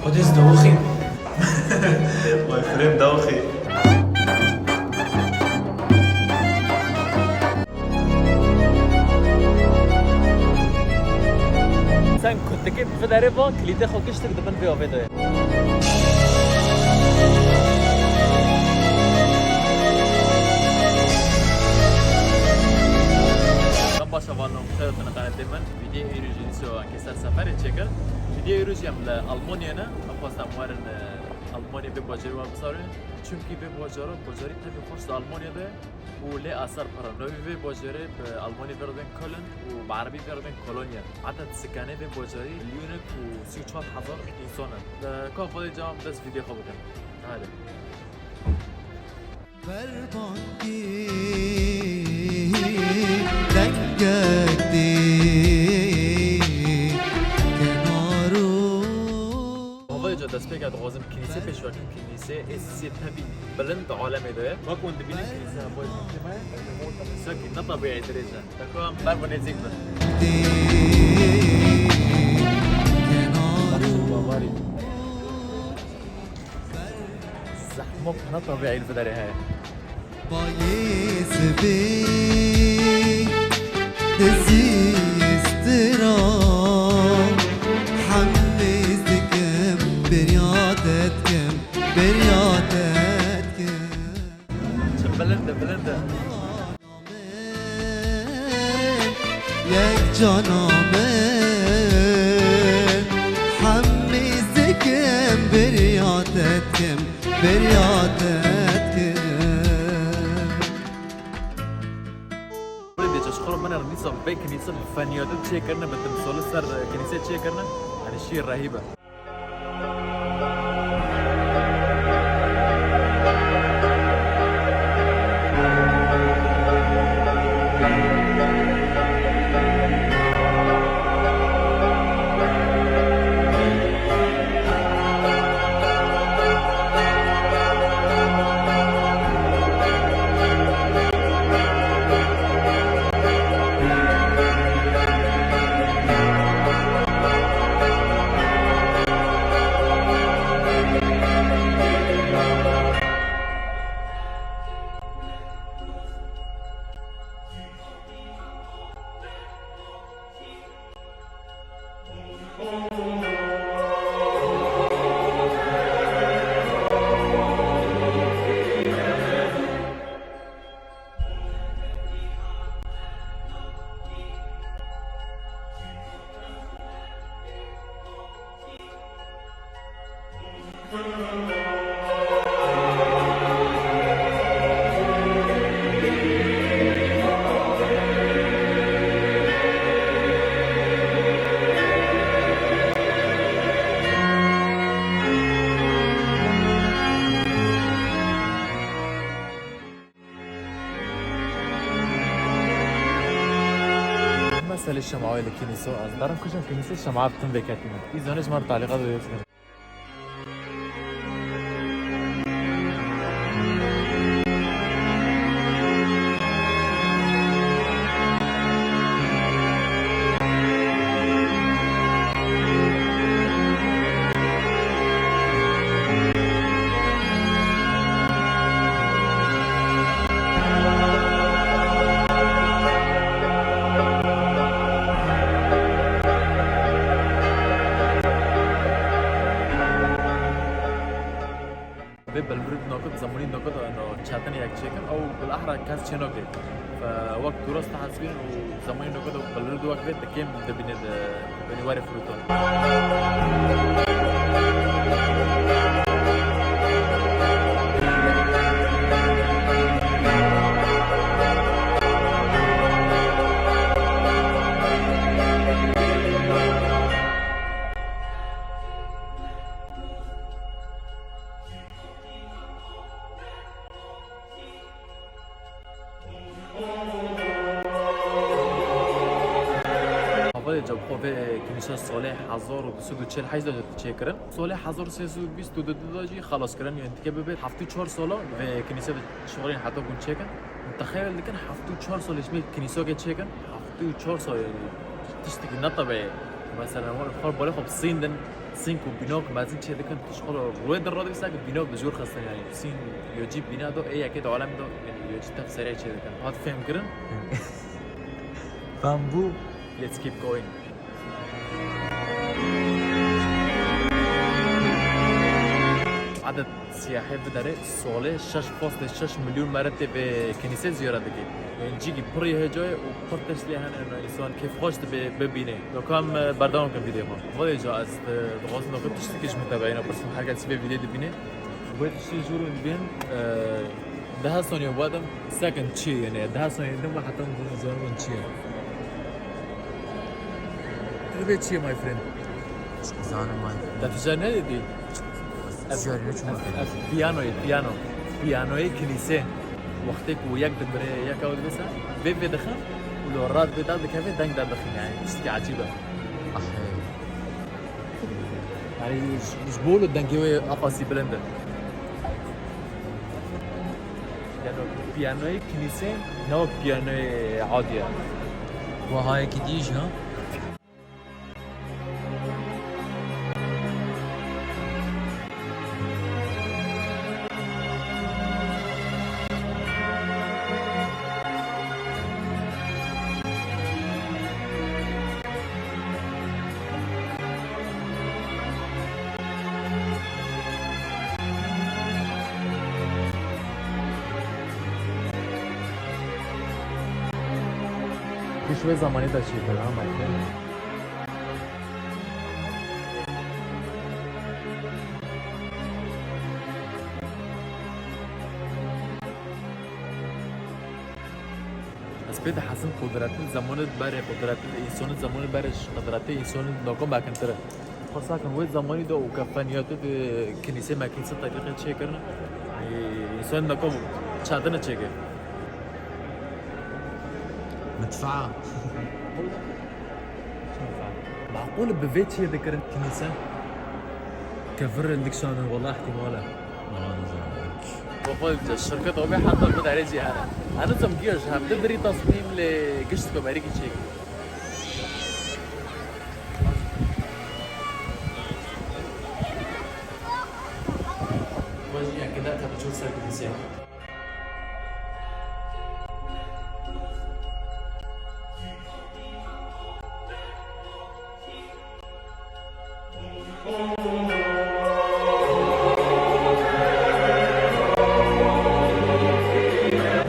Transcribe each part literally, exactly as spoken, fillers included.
Qudês dawixî. Vay, firêm dawixî. Sen kutikê bi vê derê va, kilîtê xwe kiştir di bin vê avê de ye. Em baş hevalno, xêr hatin qenetê min. Vîdyoyê êrî jî dîsa em ê ser seferê çêkin. Vîdyoyê êrî jî em li Almanyayê ne. Em xwestin em werin, e, Almanyayê vê bajarê we bizarin. Çimkî vê bajara, bajarî tevî xweş di Almanyayê de û lê asar pir in. Navê vê bajarê bi Almanî vê re dên Köln û bi erebî vê re dên Kolonya. Eded sikanê vê bajarî milyonek û sî û çar hezar însan in. Ka xwedê cem dest vîdyoyê xwe bikin. Hadi. Berbangî dengek dî kenaro. Havayê ca destpêka dixwazim kînîsê pêşvekim. Kînîsê êsîsê tevî bilind di alemê de ye. Wek hûn dibînin kînîsê hevayê tevî me. Sekî ne tebîî dirêj e. Deko em ber bi nêzîk bin. Dî kenaro. Zehmok ne tebîî li vê derê heye. Bayê sibê dizî stira hemîz dikim, bêriya te dikim, bêriya te dikim. Çi bilind e, bilind e. Yek cana min, hemî zikim, bêriya te dikim, bêriya te dikim. Dê ji xwe re min re nîsa vê kinîse bi feniyatî çêkirine, bi timsolê ser kinîsê çêkirine, yanî şî rehîb e. Meselê şemawê li kînîso, ez darim kujim kînîsê şemawa bi tim vêketîne. Îzanê ji me re talîqat Vê belbirî di nokê, zemanî nokê de no çetin yek çêkin, ew bilahra kes çê nokê. Fe wek turas dihesibînin û zemanî nokê de belbirî di wek vê di kêm dibîne di binî warê firotan. Hevalê cem xwe vê kinîşa solê hezar û du sed û çil heşt de çêkirin. Solê hezar sê sed û bîst û du de jî xelas kirin. Yanî dike bibe heftê û çar sala vê kinîşe de şixulin heta ku çêkin. Texeyul dikin heftê û çar salê ji me kinîsokê çêkin. Heftê û çar salê tiştekî ne tebîî. Mesela, xwe balê xwe bi sîndin. Sîn ku bînok mezin çê dikin, tu ji xwe re rûyê din radibîsa ku bînok bi jor xistin, yani sîn yocî bîna do, ê yekê di alemê do, yani yocî tev serê çê dikin. Hat fêm kirin? Fem bû. Let's keep going. Adet siyahê biderê solê şeş postê şeş milyon meret tê vê kinîsê ziyaret dikî. Cîkî pirî hêcayê û pir tişt lê hene, ino însan kêfxweş dibe bibîne. Dokam, e, berdewam kim vîdyoya xwe. Xwedê ca ez, e, dixwazim dokim tiştekî ji min te beyna pirsim. Her kes vê vîdyoyê dibîne. Wê tiştê jor dibên, e, deha saniye wedim second çi ye, yani deha saniye din ve heta zanim çi ye. Tu dibê çi ye, my friend? Zanim, my friend. Te tu car nedîtî? Ez car ne çima? Piyanoyê, piyano. Piyanoyê kinîsê. Wextê ku yek dimire, yek ew dibêse, vê vê dixin û li rad vê derdikeve, deng derdixin, yani tiştekî ecîb e. Ah, hey. Yani ji, ji bo li dengê wê aqasî bilind e. Yani piyanoyê kinîsê ne wek piyanoyê adî ye. Wahayekî dî jî ha? Pişt wê zamanî de çêkir, ha, Michael? Ez pê dihezim qudretê zamanê berê, qudretê însanê zamanê berê ji qudretê însanê nakam bekintir e. Xwesa kin wê zamanî de û kefeniyatê de kinîsê mekînîsê terîqê çêkirin, e, însanê nakam çadine çêke. Midfea. Maqûl bi vê çiyê dikirin kinîse? Kevir li dikşanin, wela ihtimal e. Baba, şirket o be heta bi derê jî hene. Hene tim giya ji hevde dirî tasmîm lê gişt ku merîkî çêkî. Wajî ya keder tepçûr ser kinîse.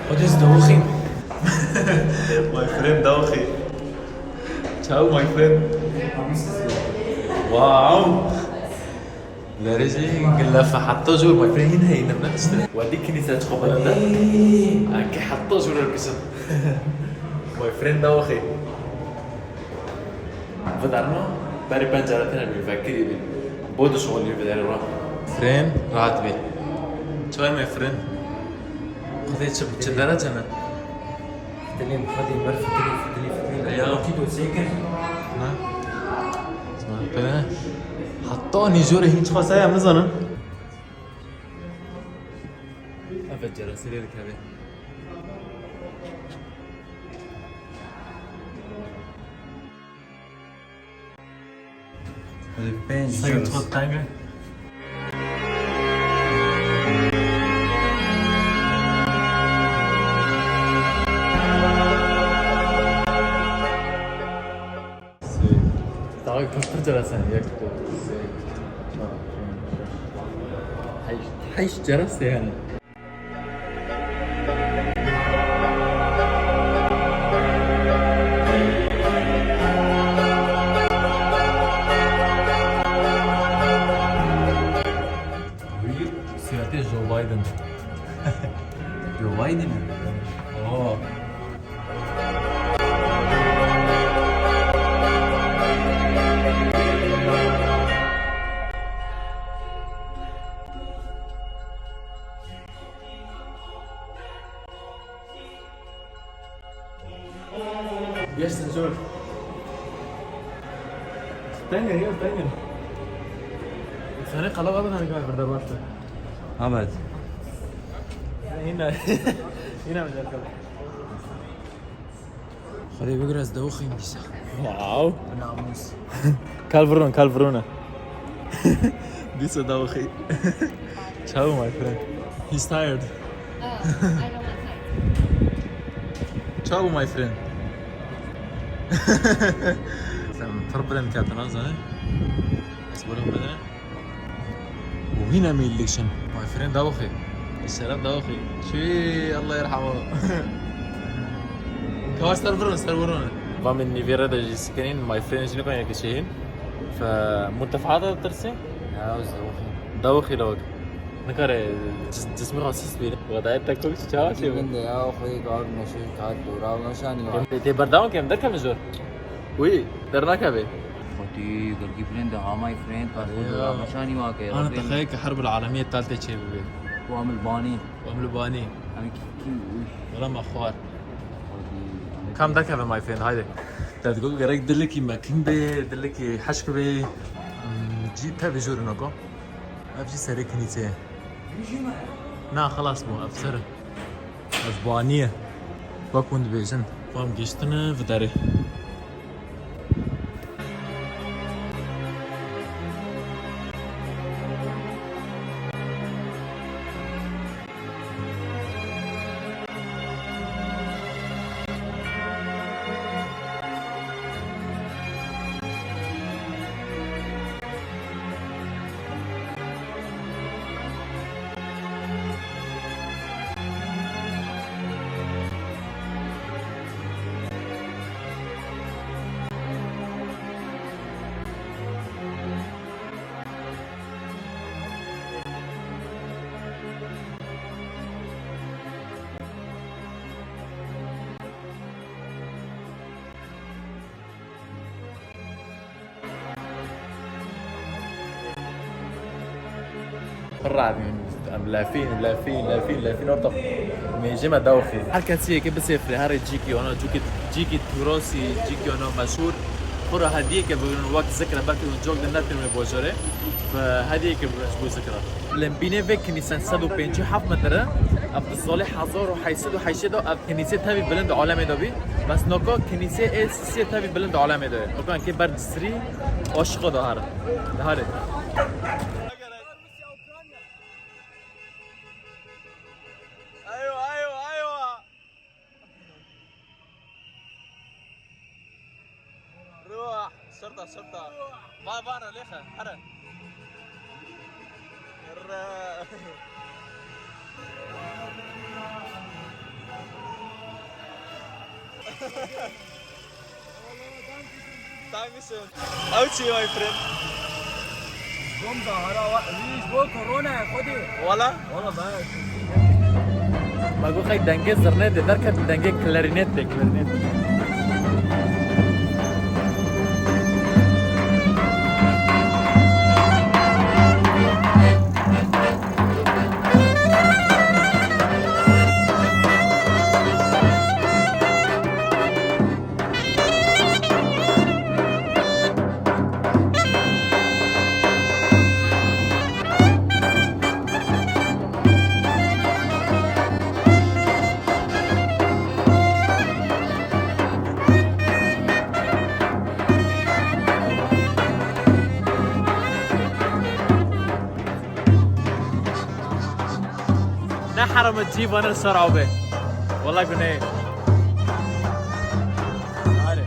Xwedê ez dewixîm. My friend dewixî. Ciao, my friend. Wow. Derece gilaf hatta zor, my friend, yine yine ben işte. Wadi kinîse çi xwe bilind e. Eke hatta zor elbisin. My friend, dewixî. Vidarno, berê pencere tine bî, vekirî bî. Bo dişixulî vidarê ra. Friend, rahat bî. Çay, my friend. Xwedê çi, çi derece ne? Fitilîn, Xwedê ber fitilî, fitilî, fitilî. Ya. Wekî dosyê kir. Ne? Pere. Hatta nîjorê hîn çiqas heye, em nizanin. Evet, ceraselê dikeve. Hadi pênc. Sayı ceras. Çok tane. Sê. Daha kaç derece sen? Yek, sê, çar, pênc, şeş. Heşt, heşt cerase yani. Wî sûretê Joe Biden. Joe Biden mi? Oo. Geçtin zor. Tengin, yok, tengin. Seni kalabalık hani kadar burada başta. Evet. Yine, yine mi arkadaş? Xwedê bigire ez dewixîm dîsa. Wow. Bi namûs. Kal virûne, kal virûne. Dîsa dawaxî. Çawa, my friend? He's tired. Oh, I don't want tired. Çawa, my friend? Sen pir bilind ketin, ha, zanî? Ez bilind bilind. Û hîna meyillik şin. My friend, dawaxî. Şeref dawaxî. Çi, Allah yerhamu. Kavaş ser vurun, ser vurun. Va min nîvê re de jî sikinîn, my friend jî nikan yekê şehîn. Fe mutefata tirse? Ya, ez dawaxî. Dawaxî lawak. Nikare cis-, cismî xwe sist bîne. Wedayet te kok çi çawa çê bû? Min de ya, xwedê kar neşe, kar dora neşanî wa. Tê berdewam kem, derkevin jor. Wî, dernakeve. Xwedî, girgî bilind e, ha my friend, kar xwe dora neşanî wa ke. Ana te xeyê ke herbul alemiyê tal tê çê bibe. Û em li banî. Û em li banî. Em kî, kî, wî. Wela me xwar. Xwedî. Kam derkeve, my friend, haydi. Te digot gerek dilekî mekin be, dilekî heşk be. Hmm, cî tevî jor nako. Ev jî serê kinîsê ye. Na, xelas bû, ev ser e. Ev banî ye. Wek hûn dibêjin. Vam giştine vidarê. Pir rabîn, em lefîn, lefîn, lefîn, lefîn, orta mêjê me dewxî. Her kesî yekê bisêfirê, herê cîkî wana, cûkî, cîkî tûrosî, cîkî wana meşhûr. Xwe re hediyeke bigirin, wek zikre, belkî hûn cok din netin wê bajarê. Bi hediyeke bigirin ji bo zikre. Li bînê vê kinîsen sed û pêncî û heft metre, ev di salê hezar û heyt sed û heştê de ev kinîsê tevî bilind di alemê de bî. Bes noka kinîsê ê sisiyê tevî bilind di alemê de ye. Noka enkê ber di sirî aşiqa de here. De here. Eywa, eywa, eywa. روح، شرطة، شرطة. ما بارا ليخة، حرا. الر-، Dankeschön. Ew çi, my friend? Bom da hara wa, wî ji bo korona ye, xwedê. Wala? Wala be. Me got xey dengê zirnê dê derket, dengê klarînet dê, klarînet. Ne hereme cî vane ser avê. Wala guneyê. Are.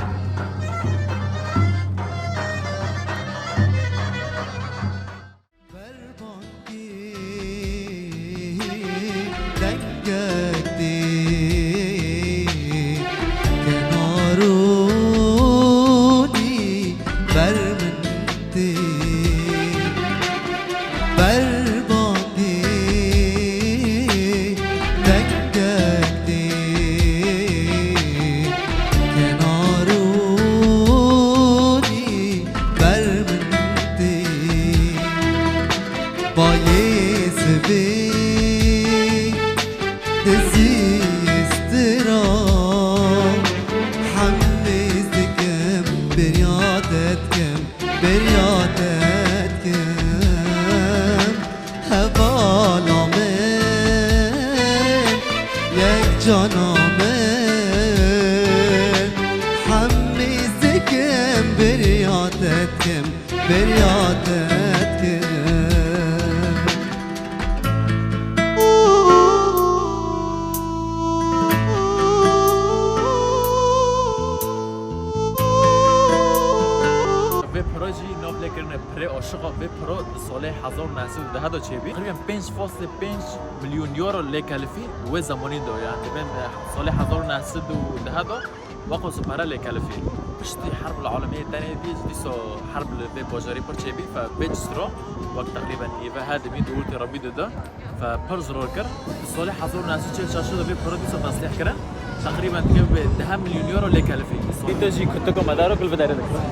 Berbangî dengek tê kenaronî ber min tê. Berbangî dengek tê kenaronî ber min tê. Bayê sibê dizî stira hemîz dikim, beriya te dikim, beriya te dikim. Hevala min, yek cana min, hemîz dikim, beriya te dikim, beriya te dikim. Jî nav lê kirine pirê aşiqa vê piro di salê hezar û neh sed û deh de çêbî. Teqrîben pênc faslê pênc milyon euro lê kelifî wê zemanî de, yani di bin, e, salê hezar û neh sed û deh de waqas û pere lê kelifî. Piştî herb li alemiyê tenê dî, dîsa herb li vê bajarî pir çêbî, fe vê çistra wek teqrîben nîve hedimî di ortê re bî dide. Fe pir ziror kir. Di salê hezar û neh sed û çil û şeş de vê piro dîsa teslîh kirin. Teqrîben dike bi deh milyon euro lê kelifî. Dîte jî kutiko medaro kul vê derê dikir.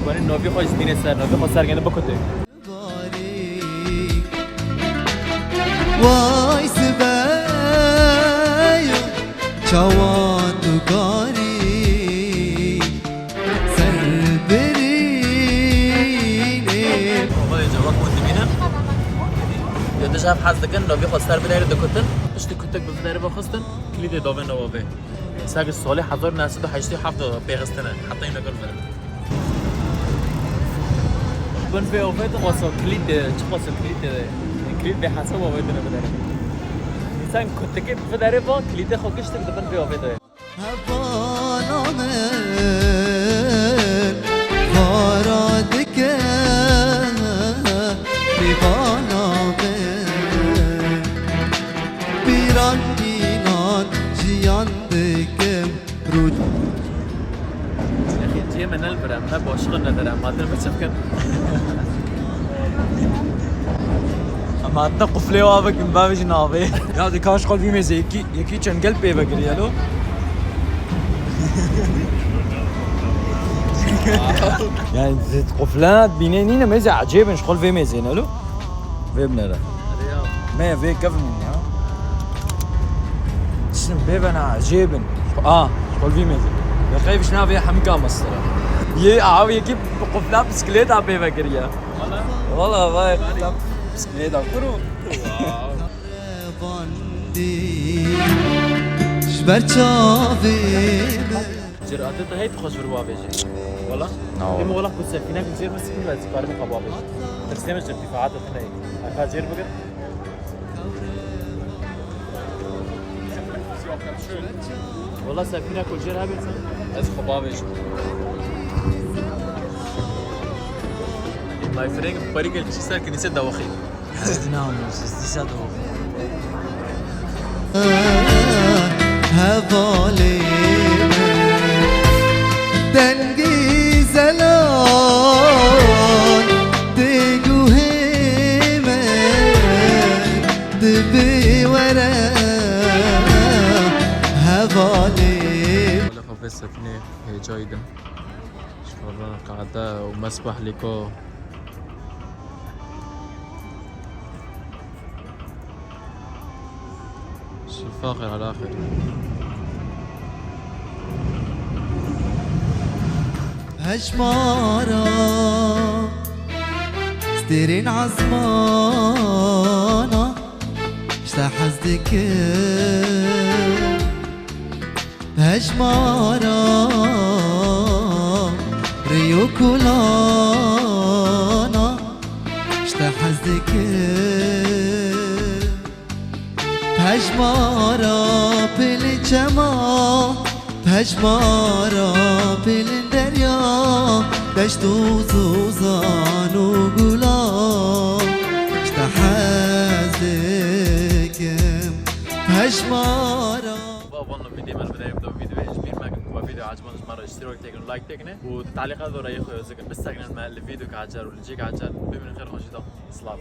Wanî novî xwe ji dînê ser, novî xwe ser gene bikutik. Vay sibeyo, çawa tu karî ser birînê. Oxê cevap hûn dimînin. Yê tu ji hev hez dikin, novî xwe ser vê derê dikutin. Piştî kutik bi vê derê ve xistin, kilîdê davêne wavê. Sagi solê hezar neh sed û heştê û heft de pêxistine. Heta yine gul vê. Bin vê ovê de xwasa kilît, çi xwasa kilît, kilît vê hesaba ovê de bidere. Sen kutikê bidere va kilîtê xwe giştik di bin vê ovê de. Hevala min para dike, pîvana min. Pîran pînan jiyan dikim. Rû. Yexî cihê me ne li vir e, me başiqa ne vir e, em hatine me çi bikin? Em hatine quflê wa bikin, bavêjin navê. Ya dikar ji xwe vî mêzê yekî, yekî çengel pê vekiriye lo. Yani quflana bînê nîne, mêzê ecêb in, ji xwe vê mêzê ne lo. Vê binêre. Me vê kevin ya. Çin bê bena ecêb in. A, xwe vî mêzê. Ve xeyf ji navê hemika mestira. Yê av yekî qufla bisiklêta pê vekiriye. Wala vay, qufla bisiklêta kuro. Ji ber çavê min. Cüratê te heyt xwe ji vir wavêjî. Wala? Na wala. Ê min wala ku sefînek li cêr min sikin be, ez karim xwe wavêjî. Tirsê min ji irtîfaata te neyê. Eka cêr bigir. Wala sefînek ku cêr hebê sen. Ez xwe bavêjim. My friend, parî gel çi ser kinîse dawaxî. Namus, ez dîsa dixwim. Hevalê min, dengî zelal tê guhê min, dibê were hevalê. Wala xwe vê sefînê hêcayî din. Ji xwe re qehde û mesbeh lêko. Şîfa xêr, hela xêr. Hejmara stêrên ezmana ji te hez dikim. Hejmara rê û kulana ji te hez dikim. Hejmara pêlên çema, hejmara pêlên derya, deşt û zozan û gulan ji te hez dikim. Hejmara. Ba, van vîdeo me, vîdeo me, vîdeo ji bîr mekin, ku vîdeo ecban ji me re îştirak têkin, like têkin û di talîqat de rayê xwe zikin. Bisekinin me li vîdeo ka ecer û li cî ka ecer. Bimînin xêr, xweşî de. Silav.